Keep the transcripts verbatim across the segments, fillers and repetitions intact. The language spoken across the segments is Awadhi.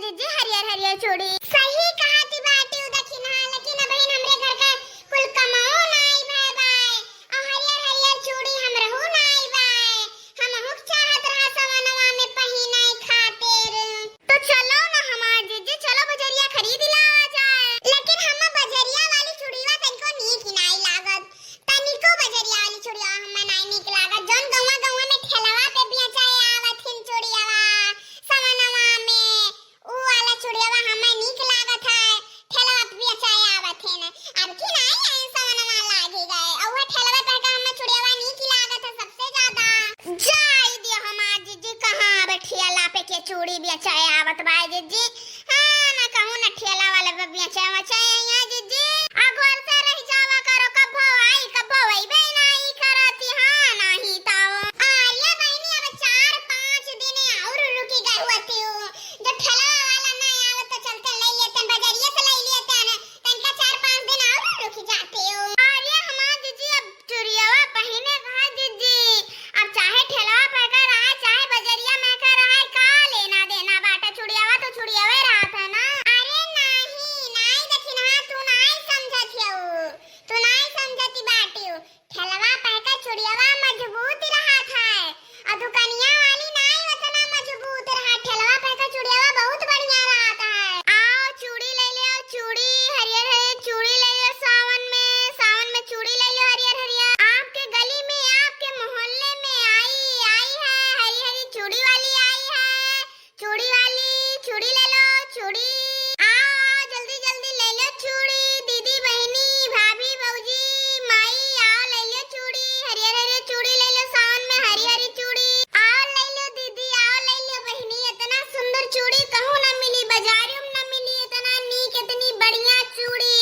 जी हरियर हरियर चूड़ी। सही कहत बाटिउ दखिनहा, लेकिन अबहिन हमरे घर का कुल कमाओ नाई भय बाय, और हरियर हरियर चूड़ी हमरहू नाई बाय। हमहू के चाहत रहा सवनवा में पहिने खातिर। तो चलो ना हमार जिज्जी, चलो बजरिया खरीद लावा जाए। लेकिन हम बजरिया वाली चूड़ीवा तनिको नीक नाई लागत, तनिको बजरिया वाली चूड़ीवा हमें नाई नीक लागत। जौन गौवा गौवा में ठेलवा पे बेचे आवत हिन चूड़ीवा सवनवा में, ऊ वाला चूड़ीवा हमें नीक लागत है। ठेलवा पे बेचे आवत हिन, अब की नाई आए सवनवा लागी गए, और वो ठेलवा पे का हमें चूड़ीवा नीक लागत है सबसे ज्यादा। जाई दियो हमार जिज्जी, कहाँ अब ठेला पे के चूड़ी बेचे आवत बाय जिज्जी। हाँ, ना कहूँ ना ठेला वाले पे बेचे वचे यहाँ जिज्जी। आ घर से रह जावा करो, कब्बो आई, कब्बो अइबे नाई करती। हाँ, नाही तो। अरे बहिनी, अब चार पाँच दिन और रुकी गए होती हूँ। जब ठेला वाला ना आवत तो चलते ले लेते, बजरिया से ले लेते ना, तनका चार पाँच दिन और रुक जाते हो। अरे हमार जिज्जी, अब चूड़ियावा पहिने का जिज्जी, अब चाहे ठेलवा पे का रहा, चाहे बजरिया में का रहा, का लेना देना बाटे, चूड़ियावा तो चूड़ियावे रहत है ना। अरे नाही, नाही दखिनहा, तू नाही समझत हऊ, तू नाही समझती बाटिउ। ठेलवा पे का चूड़ियावा मजबूत रहत है, और दुकनिया वाली नाई उतना मजबूत रहा। ठेलवा पे का चूड़ियावा बहुत बढ़िया रहत है। आओ चूड़ी ले ले, आओ चूड़ी, हरियर हरियर चूड़ी ले ले सावन में, सावन में चूड़ी ले ले हरियर हरियर। आपके गली में, आपके मोहल्ले में आई, आई है, हरी हरी चूड़ी वाली आई है। चूड़ी वाली, चूड़ी ले लो, चूड़ी। आओ, आओ, जल्दी, जल्दी ले लो चूड़ी। दीदी, बहिनी, भाभी, भौजी, माई, आओ, ले लो चूड़ी। हरियर, हरियर चूड़ी ले लो, सावन में हरी, हरी चूड़ी। आओ, ले लो दीदी, आओ, ले लो बहिनी। इतना सुंदर चूड़ी कहूँ ना मिली, बाजारों में ना मिली। इतना नीक, इतनी बढ़िया चूड़ी।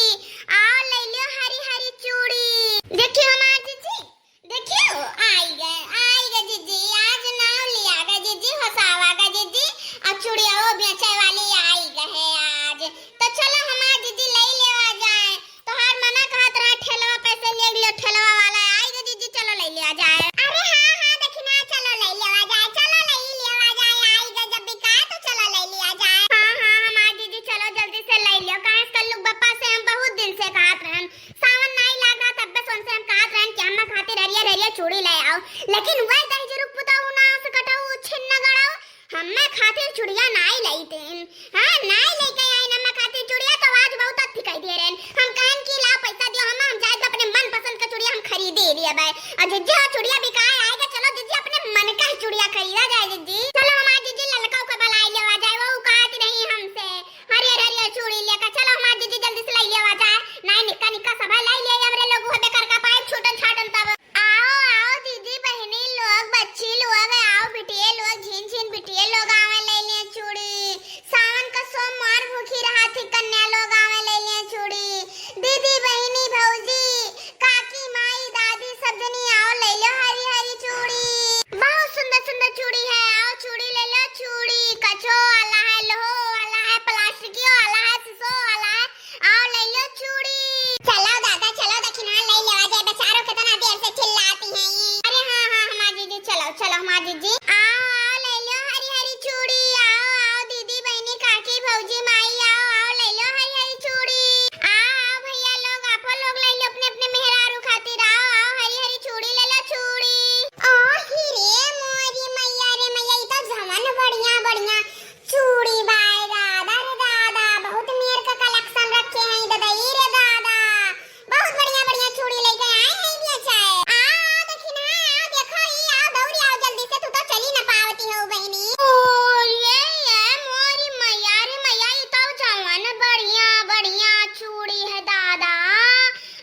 आओ, ले लो हरी, हरी चूड़ी। देखियो हमार जिज्जी, देखियो, आई गए, आई गए जिज्जी, आज नाव लिया गए जिज्जी, हंसावा गए जिज्जी, आ चूड़िया वो बेचे वाली आई गए है आज। तो चलो हमार जिज्जी ले लेवा जाए। तोहार मना कहत रहा ठेलवा पे से ले लियो, ठेलवा वाला आई गए जिज्जी, चलो ले लिया जाए। अरे हाँ, हाँ, दखिनहा, चलो ले लेवा जाए, चलो ले लेवा जाए, आई गए जब बिकाए तो चलो ले लिया जाए। हाँ, हाँ, हमार जिज्जी, चलो जल्दी से ले लियो, काहे से कल्लू के बप्पा से हम बहुत दिन से कहत रहन, सावन नाई लाग रहा, तब्बे से उनसे हम कहत रहन कि हम्मा खातिर हरियर हरियर चूड़ी ले आओ, लेकिन वह दहिजरू पुतहु नास कटहु छिन गड़हु हम्मा खातिर चूड़िया नाई लई देन। हाँ, नाई लेके आइन हम्मा खातिर चूड़िया, तो आज बहुत अथी कह दिए रहन। हम कहन कि लाओ पैसा दियो हम्मा, हम जाए तो अपने मन पसंद का चूड़िया हम खरीदे लेबे। और जिज्जी हो चूड़िया बिकाए आएगा, चलो जिज्जी अपने मन का ही चूड़िया खरीदा जाए जिज्जी। चलो हमार जिज्जी ललका के बुलाई लेवा जाए, वो कहत रही हमसे। हरियर हरियर चूड़ी लेकर चलो हमार दीदी, जल्दी से ले लिया जाए। नाई निक्का निक्का सभा ले लिया, हमरे लोग हुए बेकार का पाइप छूटन छाटन तब। आओ आओ दीदी बहिनी लोग, बच्ची लोग, आओ बिटिये लोग, झिन झिन बिटिये लोग आवे ले लिए चूड़ी। सावन का सोमवार भूखी रहा थी कन्या लोग आवे ले लिए चूड़ी। दीदी बहिनी भौजी काकी माई दादी सब जनी आओ ले लो हरी हरी चूड़ी। बहुत सुंदर सुंदर चूड़ी है, आओ चूड़ी ले लो चूड़ी। कछो वाला है, लोहो वाला है, प्लास्टिकियो वाला है, शीशो वाला है, आओ ले लो चूड़ी। चलो दादा चलो दखिनहा ले लेवा जाए, बेचारो कितना देर से चिल्लाती हैं ये। अरे हाँ हाँ हमार जीजी चलो चलो हमार जीजी। आओ आओ ले लो हरी हरी चूड़ी, आओ आओ दीदी बहिनी काकी भौजी माई आओ आओ ले लो हरी हरी चूड़ी। आओ आओ भैया लोग आपो लोग ले लो अपने अपने मेहरारू खातिर, आओ आओ हरी हरी चूड़ी ले लो चूड़ी। आही रे मोरी मैया रे मैया, ई तो जवन बढ़िया बढ़िया चूड़ी बाय दादा रे दादा, बहुत मेर का कलेक्शन रखे हैं ददई रे दादा, बहुत बढ़िया बढ़िया चूड़ी लेके आए हैं बेचाए। आ, आ दखिनहा, आ देखो ई, आ दौड़ी आओ जल्दी से, तू तो चली न पावती हो बहिनी। ओ ये ये मोरी मैया रे मैया, ई तो जवन बढ़िया बढ़िया चूड़ी है दादा।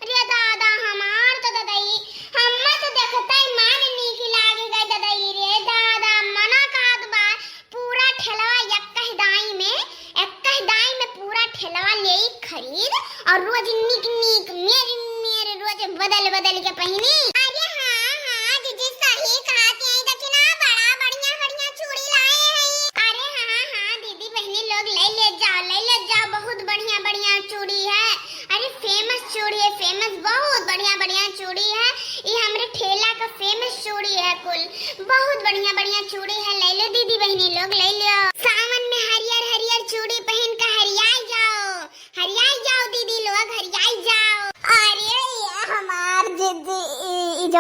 रे दादा हमार तो ददई, हम्मा तो देखते ही मान नीक लागे गए ददई रे दादा। मना कहत बा पूरा ठेलवा यक्कह दाई में, यक्कह दाई में पूरा ठेलवा लेई खरीद और रोज नीक नीक मेर मेर रोज बदल बदल के पहिनी। अरे हाँ हाँ जीजी सही कहत हैं, दखिनहा बड़ा बढ़िया बढ़िया चूड़ी लाए हैं। अरे हाँ हाँ दीदी बहिनी लोग ले ले जाओ, ले ले जाओ, बहुत बढ़िया बढ़िया चूड़ी है। अरे फेमस चूड़ी है, फेमस, बहुत बढ़िया बढ़िया चूड़ी है। ये हमरे ठेला का फेमस चूड़ी है कुल, बहुत बढ़िया बढ़िया चूड़ी है। ले लो दीदी बहिनी लोग ले लो। सावन में हरियर हरियर चूड़ी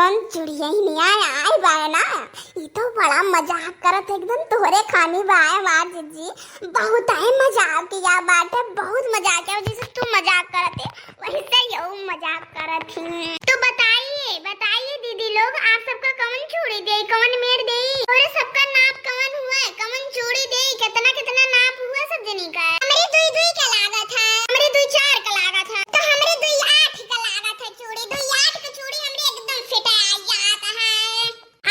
कौन चुड़िया ही नहीं आया, आए बाय ना। ई तो बड़ा मजाक करत है, एकदम तोहरे खानी बाय हमार जीजी। बहुत है मजाक किया बाटे, बहुत मजाक किया, जैसे तू मजाक करत है, वैसे ही वो मजाक करत ही। तो बताइए, बताइए दीदी लोग, आप सबका कौन चूड़ी देई, कौन मेर देई? और सबका नाप कौन हुआ, कौन चूड़ी देई, कितना कितना नाप हुआ सब जनी का? हमरे दुई दुई का लागत है, हमरे दुई चार का लागत है, तो हमरे दुई आठ का लागत है चूड़ी, दुई आठ का चूड़ी हमरे एकदम फिट आ जात है।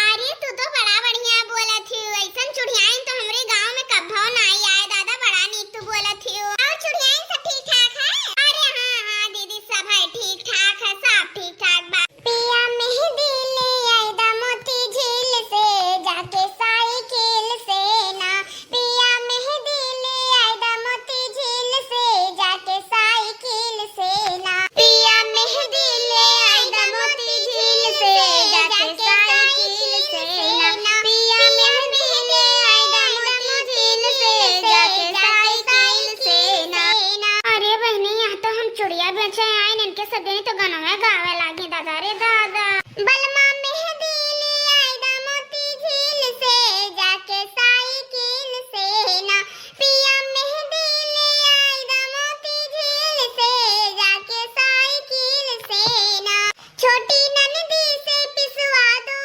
अरे तू तो बड़ा बढ़िया बोलत ही, ऐसन चुड़ियाइन तो हमरे गांव में कभो नाई आए दादा, बड़ा नीक तू बोलत ही। और चुड़ियाइन सब ठीक ठाक है? अरे हाँ हाँ दीदी, सब है ठीक ठाक है, सब ठीक ठाक बा। पिया मेहंदी ले आए दा मोती झील से, जाके साइकिल से ना। पिया मेहंदी ले आए दा मोती झील से, जाके साइकिल से ना। पिया मेहंदी ले आए दा मोती झील से, जाके साइकिल से ना। पिया मेहंदी ले आए दा मोती झील से, जाके साइकिल से ना। अरे बहनी, यहाँ तो हम चुड़िया बेचे आए, इनके सगई तो गनवे गावे लागे दादा रे दादा। बलमा मेहंदी ले आए दा मोती झील से, जाके साइकिल से ना। पिया मेहंदी ले आए दा मोती झील से, जाके साइकिल से ना। छोटी ननदी से पिसवा दो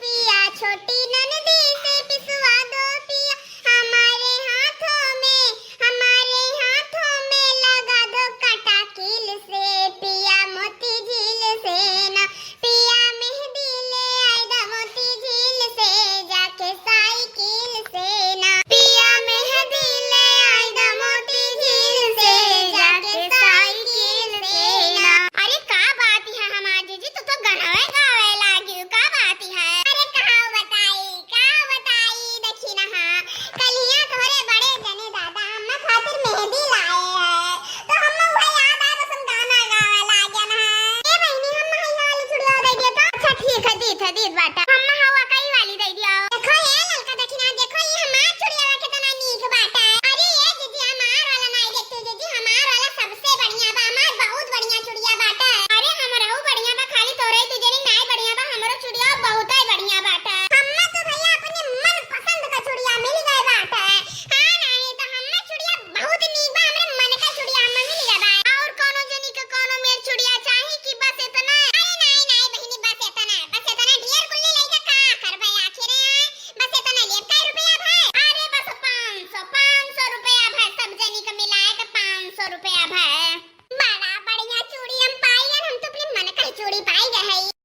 पिया, छोटी ननदी से पिसवा दो पिया, हमारे हाथों में, हमारे हाथों में लगा दो कांटा कील से, पिया मोती झील से ना। पिया मेहंदी ले आए दा मोती झील से, जाके साइकिल से ना। पिया मेहंदी ले आए दा मोती झील से, जाके साइकिल से ना। अरे का बात है हमार जीजी, तू तो गनवे गावे लागी, का बात है? अरे का बताई, का बताई, देखी ना, हाँ, कलिया तोहरे बड़े जने दादा हम खातिर मेहंदी लाए हैं, तो हम वही याद आए, बस हम गाना गावे लागे ना। ए बहिनी, हम हाई वाली चुड़िया दे दिए तो? अच्छा ठीक है, दीत है, दीत बाटा। हम हवा कई वाली दे दिया। देखो ये ललका, देखी ना, देखो ये हमार चुड़िया कितना नीक बाटा। अरे ये दीदी, हमार वाला नहीं देखते दीदी, हमार वाला सबसे बढ़िया बा, हमार बहुत बढ़िया चुड़िया बाटा। अरे हमरहू बढ़िया बा, खाली तोरे दू जनी नाई बढ़िया बा, हमरो चुड़िया बहुत ही बढ़िया बाटे। हम्मा तो भैया अपने मन पसंद का चुड़िया मिल गए बाटे। हाँ नानी, तो हम्मा चुड़िया बहुत नीक बा, हमरे मन का चुड़िया हम्मा मिल गए बा। और कोनो जनी के कोनो मेर चुड़िया चाही कि बस इतना? अरे नाई, नाई बहिनी, बस इतना, बस इतना। ढेर कुल्ली लइका का करबे आखिर, आए? बस इतना लेब, कै रुपया भए? अरे बस पाँच सौ, पाँच सौ रुपया भए, सब जनी के मिलाए के पाँच सौ रुपया भए। बड़ा बढ़िया चूड़ी हम पाई गए, हम तो अपने मन का ही चूड़ी पाई गए है।